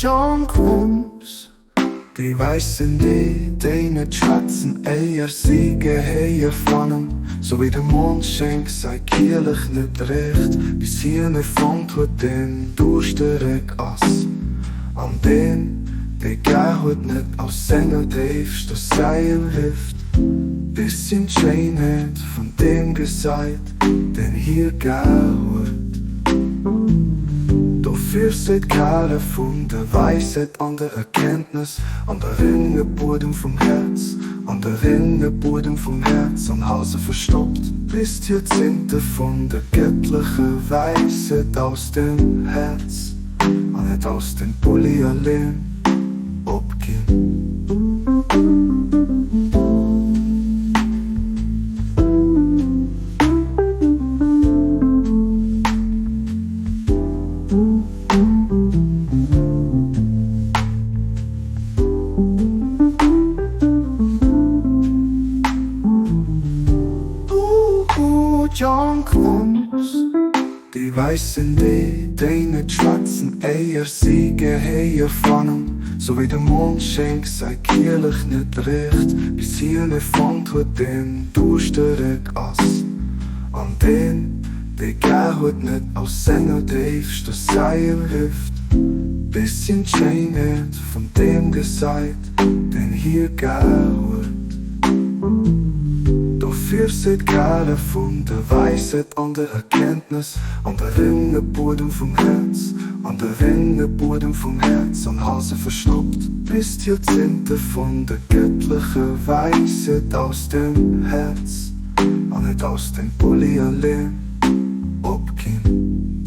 John Klumps. Déi Wäiss sinn déi, déi net schwätzen, éier si Gehéier fannen, sou wéi de Mondschenk säi Kielech net drécht, bis hien e fonnt huet, deen duuschtereg ass, an deen, dee gär huet, net aus senger déifster Séil rifft, bis hien d'Schéinheet vun deem gesäit, deen hie gär huet. Dofir seet d'Quelle vun der Wäisheet an der Erkenntnes, an der renge Buedem vum Häerz, an der renge Buedem vum Häerz an hal se verstoppt, bis d'Joerzéngte vun der gëttlecher Wäisheet aus dem Häerz an net aus dem Bulli alleng opginn. John Klumps. Déi Wäiss sinn déi, déi net schwätzen, éier si Gehéier fannen, sou wéi de Mondschenk säi Kielech net drécht, bis hien e fonnt huet, deen duuschtereg ass, an deen, dee gär huet, net aus senger déifster Séil rifft, bis hien d'Schéinheet vun deem gesäit, deen hie gär huet. Dofir seet d'Quelle vun der Wäisheet an der Erkenntnes, an der renge Buedem vum Häerz, an der renge Buedem vum Häerz, an hal se verstoppt, bis d'Joerzéngte vun der gëttlecher Wäisheet aus dem Häerz an net aus dem Bulli alleng opginn.